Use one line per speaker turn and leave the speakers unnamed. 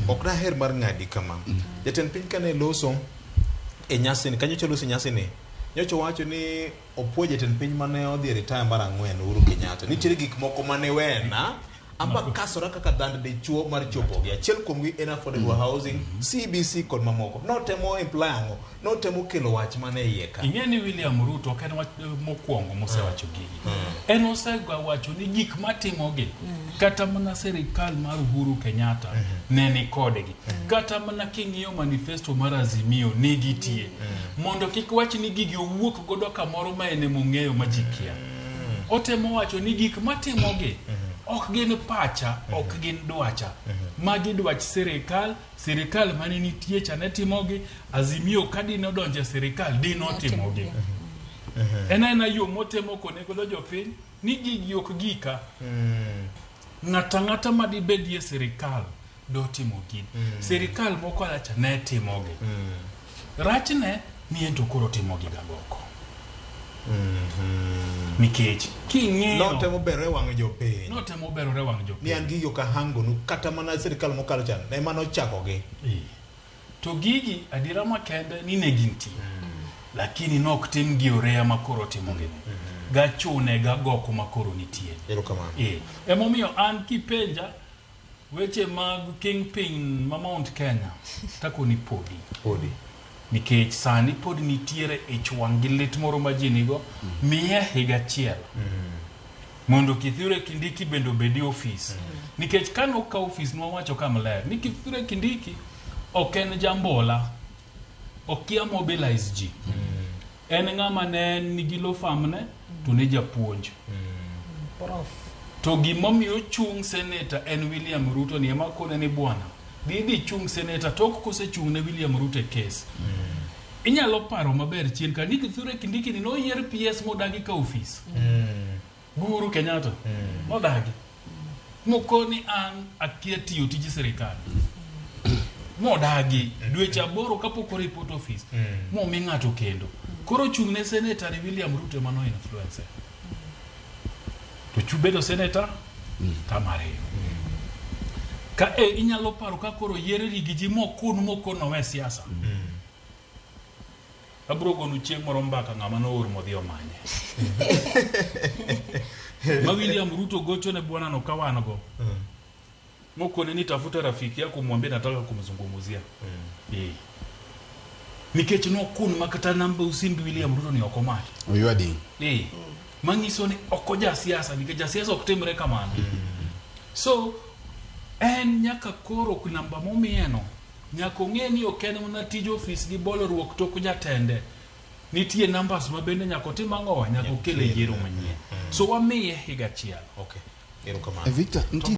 Ok daher mar ng'adi kama. Jatend piny kane loso e nyasini, kanyocha loso e nyasini, nyocha owacho ni opuo jatend piny mane odhi e retire mar ang'wen Uhuru Kenyatta. Nitiere gik moko mane wena amba kasora kaka dhand dichuo mar chopogi. Achiel kuomgi en affordable housing, CBC kod mamoko. Notemo imply ang'o? Notemo kelo wach mane iye ka.
Ing'e ni William Ruto ok en wach mokwongo mosewacho gigi. En osega wacho ni gik matimogi kata mana sirikal mar Uhuru Kenyatta ne ni kodgi. Kata mana king'iyo manifesto mar Azimio ne gitie. Mondo kik wach ni gigi owuok godo kamoro ma en emong'eyo ma ji kia. Otemo wacho ni gik matimogi ok gin pacha, ok gin dwacha. Magi dwach sirikal, sirikal mane nitie cha ne timogi, Azimio ka dine odonjo e sirikal dine otimogi. En aena yo motemo kone godo jopiny ni gigi ok gika. Ng'ato ang'ata ma dibedie sirikal dotimo gini. Sirikal mokalo cha ne timogi. Rachne ni en to koro otimogi gagoko. Nikech king'iyo
Notemo berore wang' jopiny.
Notemo berore wang' jopiny.
Ni an gigi ok ahangonu kata mana sirikal mokalo cha ema nochakogi.
To gigi adiera makende ni ne gintie. Lakini nok timgi oreya ma koro timogi ni. Gachune gagoko ma koro nitie.
Erokamano.
Emomiyo an kipenja weche mag kingpin ma Mount Kenya takoni podi.
Podi.
Nikech sani pod nitiere ich wang' gi lit moro ma ji nigo, miye higa achiel. Mondo Kithure Kindiki bende obed e ofis. Nikech kane okaw ofis nwawacho ka maler ni Kithure Kindiki ok en jambola, okia mobilize ji. En ng'ama ne nigi law firm ne to ne japuonj.
Prof.
To gimomiyo ochung' seneta en William Ruto ni ema kone ni bwana dhi dhi chung' seneta tok kosechung' ne William Ruto e kes. Inyalo paro maber chien ka ni Kithure Kindiki ni noyier PS modagi ka ofis. Uhuru Kenyatta nodagi. Mokoni an akia tiyo tij sirikal. Modagi dweche 8 kapok oreport office momi ng'ato kendo. Koro chung' ne seneta ni William Ruto ema no influence. To chu bedo seneta tamariyo. Ka e inyalo paro ka koro yier rigi ji mokun mokon owe siasa. Abro gonu chieng' moro mbaka ng'ama noor modhi omanye. Ma William Ruto gocho ne bwana no ka wan go. Mokone ni tafuta rafiki yako mwambie nataka kumzungumzia. Nikech nokun ma kata namba osimb William Ruto ni ok omaki.
Oywa ding.
Manyiso ni ok oja siasa nikech jasiasa ok timre kamano. So en nyaka koro namba momiyeno nyaka ong'e ni ok en mana tij ofis gi bolruok tok jatende. Nitie numbers ma bende nyaka otim ang'owa, nyaka okel e yiero manyien. So wamiye higa achiel.
Okay. Erokamano.
Victor, nitie